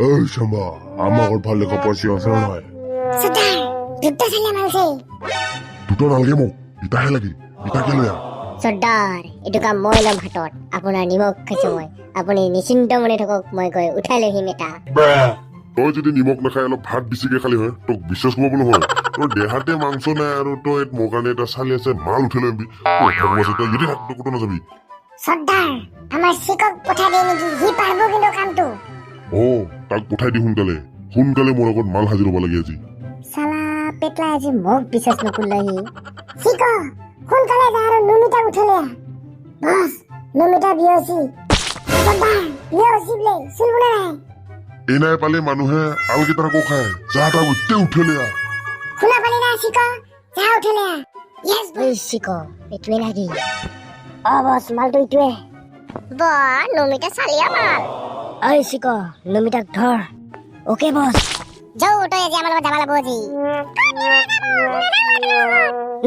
ঐ চাম্বা, আমাৰ ঘৰত ভাল দেখা পাইছি আছে নে নাই? চৰ্দাৰ, দুটা চালিয়া মালছে। দুটা নালাগে মোক, এটাহে লাগে। এটাকে লৈ আহ। চৰ্দাৰ, এইটো কাম মই ল'ম হাতত। আপোনাৰ নিমখ খাইছো মই, আপুনি নিশ্চিন্ত মনে থাকক, মই গৈ উঠাই লৈ আহিম এটা। তই যদি নিমখ নাখাই অলপ ভাত বেছিকে খালি হয়, তোক বিশ্বাস কৰিব নহয়। তোৰ দেহাতে মাংস নাই আৰু তই মোৰ কাৰণে এটা চালি আছে মাল উঠাই লৈ আহিবি। তই তই যদি থাক, তই ক'তো নাযাবি। চৰ্দাৰ, আমাৰ চিকক পঠাই দিয়ে নেকি? সি পাৰিব কিন্তু কামটো। অ, তাক পঠাই দি। সোনকালে সোনকালে মোৰ আগত মাল হাজিৰ হ'ব লাগে আজি। চালা পেটলা, আজি মোক বিশ্বাস নকৰিলে সি। চিক, সোনকালে যা আৰু নমিতাক উঠাই লৈ আহ। বছ, নমিতা বিয়া হৈছি। চৰ্দাৰ, বিয়া হৈছি বোলে, চুল বোলে নাই। এনাই পালে মানুহে আলকেইটাৰ আকৌ খায়। যা, তাক গোটেই উঠাই লৈ আহ। শুনা পালি না চিক? যা, উঠাই লৈ আহ। য়েছ ঐ চিক, এইটোৱে নাকি? অ বছ, মালটো এইটোৱে। বা, নমিতা চালিয়া মাল। ঐ চিক, নমিতাক ধৰ। অ'কে বছ। যাও, তই আজি আমাৰ লগত যাব লাগিব আজি।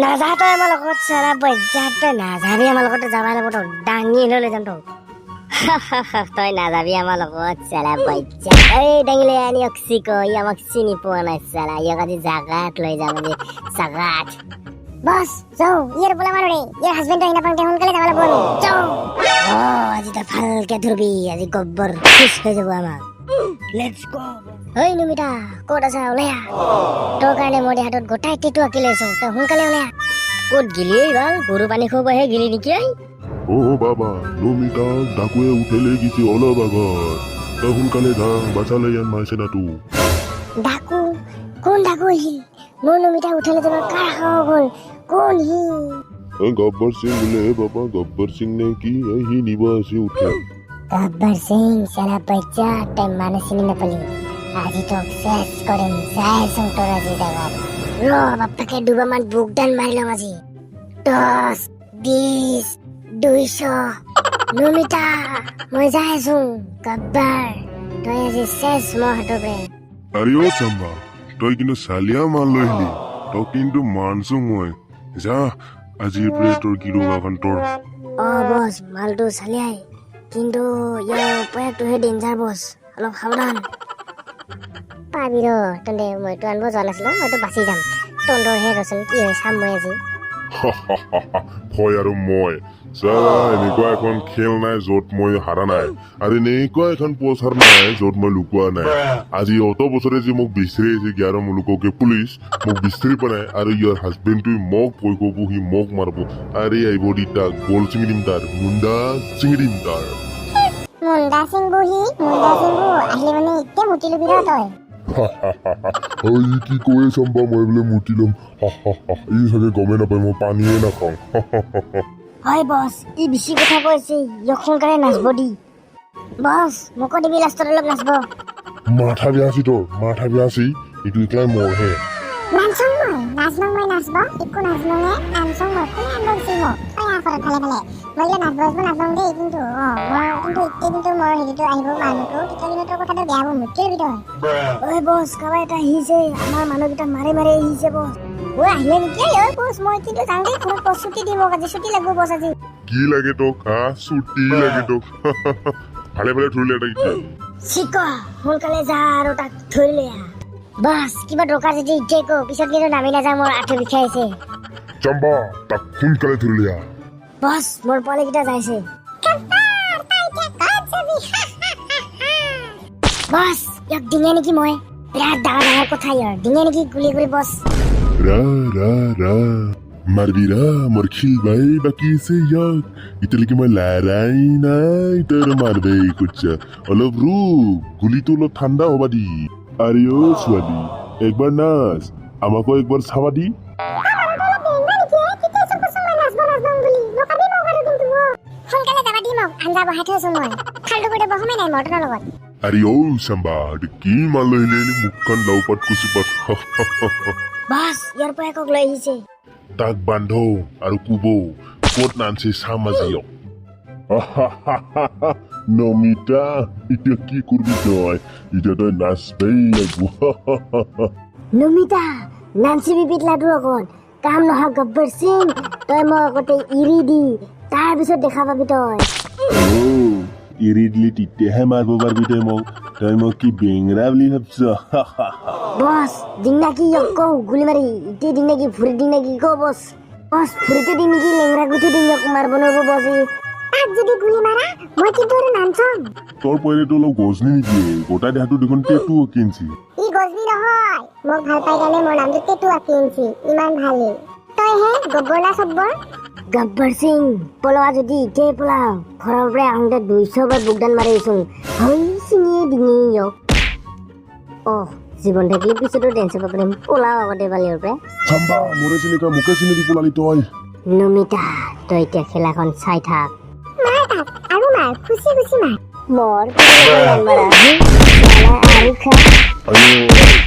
নাযা তই আমাৰ লগত, চালা বজ্জা। তই নাযাবি আমাৰ লগত, যাব লাগিব। তই দাঙি লৈ যাম তোক। তই নাযাবি আমাৰ লগত, চালা বজ্জা। এই দাঙি লৈ আনি চিক, ই আমাক চিনি পোৱা নাই চালা। ইয়াক আজি জাগাত লৈ যাম, আজি জাগাত। বছ, যাও। ইয়াৰ বোলা মানুহ ৰে, ইয়াৰ হাজবেণ্ডটো আহি নাপাওঁতে সোনকালে যাব লাগিব আমি। যাও। অ, আজি তই ভালকে ধৰবি। আজি গব্বৰ খুচ হৈ যাব আমাক। Let's গ'। ঐ নমিতা, ক'ত আছা? ওলাই আহ। তোৰ কাৰণে মোৰ দেহাটোত গোটাই টেটু আঁকি লৈছো। তই সোনকালে ওলাই আহ। ক'ত গিলি এই বাল? গৰু পানী খুৱাবহে গিলি নেকি ঐ? অ বাবা, নমিতাক ডাকুৱে উঠাই লৈ গৈছে অলপ আগত। তই সোনকালে যা, বাচালে ইয়াত মাৰিছে না তোক। ডাকু? কোন ডাকু আহিল? মোৰ নমিতা উঠালে যাব কাৰ সাহস গ'ল? কোন সি? গব্বৰ সিং বোলে। বাবা, গব্বৰ সিং নে কি, এই সি নিব আছে উঠে। গব্বৰ সিং, চালা বাচ্চা, তই মানুহ চিনি নাপালি। আজি তোক শেষ কৰিম। চাই আছো তোৰ আজি জাগাত। ৰ বাপ্পাকে, দুবাৰমান বুকদান মাৰি লম আজি। 10, 20, 200। নমিতা, মই যাই আছো। গব্বৰ, তই আজি শেষ মোৰ হাতৰ পৰা। আৰে অ চাম্বা, তই কিন্তু চালিয়া মাল লৈ আহিলি। তই কিন্তু মানছো মই। যা, আজিৰ পৰা তোৰ গিৰোগাখন তোৰ। অ বছ, মালটো চালিয়াই, কিন্তু ইয়াৰ উপায়টোহে ডেঞ্জাৰ বছ, অলপ সাৱধান। পাবি ৰ তন্তে। মইতো আনিব যোৱা নাছিলো, মইতো বাচি যাম। তন্দৰহে ৰচোন, কি হয় চাম মই আজি। ভয় আৰু মই চালা, এনেকুৱা এখন খেল নাই য'ত মই হাৰা নাই আৰু এনেকুৱা এখন পচাৰ নাই য'ত মই লুকোৱা নাই। আজি অত বছৰে যে মোক বিচাৰি আছে 11 মুলুককে পুলিচ, মোক বিচাৰি পোৱা নাই আৰু ইয়াৰ হাজবেণ্ডটোৱে মোক ভয় কৰিব, সি মোক মাৰব। আৰে আহিব দি তাক, গল ছিঙি দিম তাৰ, মুণ্ডা ছিঙি দিম তাৰ। মুণ্ডা সিংবু, সি মুণ্ডা সিংবু আহিলে মানে এতিয়া মুতি লবি ৰ তই। ঐ, কি কৈ চম্পা, মই বোলে মুতি ল'ম? ই চাগে গমেই নাপায় মই পানীয়ে নাখাওঁ। হয় বছ, ই বেছি কথা কৈছে। ইয়াক সোনকালে নাচব দি বছ। মোকো দিবি লাষ্টত অলপ নাচব। মাথা বেয়া আছে তোৰ, মাথা বেয়া আছে। এইটো একলাই মোৰহে। নাচং মই, নাচনং মই, নাচব একো নাচনঙে নাচং মই। কোনে আনিব গৈছিল মোক? তই আহ ঘৰত ভালে ভালে। মই বোলে নাচব নাচব নাচং দেই কিন্তু। অ মই কিন্তু এতিয়া কিন্তু মোৰ হেৰিটো আহিব মানুহটো, তেতিয়া কিন্তু তোৰ কথাটো বেয়া হ'ব। মুতি লবি তই। ঐ বছ, কাৰোবাৰ এটা আহিছে। আমাৰ মানুহকেইটা মাৰি মাৰি আহিছে বছ। ঐ, আহিলে নেকি? ঐ বছ, মই কিন্তু যাওঁ দেই ঘৰত। বছ, ছুটি দি মোক আজি, ছুটি লাগিব বছ আজি। কি লাগে তোক? হা, ছুটি লাগে তোক? ভালে ভালে ধৰিলে এটা এতিয়া। চিক, সোনকালে যা আৰু তাক ধৰি লৈ আহ। বছ, কিবা দৰকাৰ যদি এতিয়াই কওঁ, পিছত কিন্তু নামি নাযাওঁ, মোৰ আঁঠু বিষাইছে। চম্বা, তাক সোনকালে ধৰি আহ। বছ, মোৰ পোৱালিকেইটা যাইছে। বছ, ইয়াক ডিঙে নেকি মই? বিৰাট ডাঙৰ ডাঙৰ কথা ইয়াৰ। ডিঙে নেকি গুলি গুলি বছ? ৰা ৰা ৰা, মাৰবি ৰা, মোৰ খিলবাই বাকী আছে ইয়াক। এতিয়ালৈকে মই লাৰাই নাই, তই আৰু মাৰবেই খুজিছা। অলপ ৰুক, গুলিটো অলপ ঠাণ্ডা হ'বা দি। আৰে অ ছোৱালী, একবাৰ নাচ, আমাকো একবাৰ চাবা দি। সোনকালে যাবা দি মোক, আঞ্জা বহাই থৈছো মই। ফাল্টু কৰি বহমে নাই মৰ্টনৰ লগত। আৰে অ চাম্বা, এইটো কি মাল লৈ আহিলে? মুখখন লাওপাত কচুপাত। বছ, ইয়াৰ পৰা একক লৈ আহিছে। তাক বান্ধো আৰু কুব ক'ত নানছে চাম আজি। নমিতা, এতিয়া কি কৰবি তই? এতিয়া তই নাচবেই লাগিব। নমিতা, নাঞ্চিবি পিটলাটোৰ আগত। কাম নহয় গব্বৰ সিং, তই মই আগতে এৰি দি, তাৰ পিছত দেখা পাবি তই। অ। এৰি দিলি তেতিয়াহে মাৰিব পাৰিবি তই মোক। তই মোক কি বেঙৰা বুলি ভাবছ? বছ, দিং নাকি ইয়ক কওঁ গুলি মাৰি ইতে দিং নাকি, ভৰি দিং নাকি ক বছ? বছ, ভৰিতে দিং নেকি, লেংৰা গুঠি দিং? ইয়ক মাৰব নোৱাৰিব বছ ই। তাক যদি গুলি মাৰা, মই কিন্তু আৰু নাঞ্চম। তোৰ পইৰেটো অলপ গজনি নেকি? গোটাই দেহাটো দেখোন টেটু আঁকিছি। ই গজনি নহয়, মোক ভাল পাই কাৰণে মোৰ নামটো টেটু আঁকি আনিছি। ইমান ভালেই, তইহে গব্বৰ না চব্বৰ? গব্বৰ সিং, পলোৱা যদি এতিয়াই পলাও। ঘৰৰ পৰা আহোঁতে 200 বাৰ বুকদান মাৰি আহিছোং। হৈ চিঙিয়ে ডিঙি ইয়ক। অহ, জীৱন থাকিলে পিছতো ডেন্স চাব পাৰিম। পলাও আগতে বালিৰ পৰা। চাম্বা, মোৰে চিনি কয়, মোকে চিনি দি পলালি তই? নমিতা, তই এতিয়া খেলাখন চাই থাক। মাৰ তাক, আৰু মাৰ, খুচি খুচি মাৰ। মৰ মাৰা আৰু খা। আইঅ।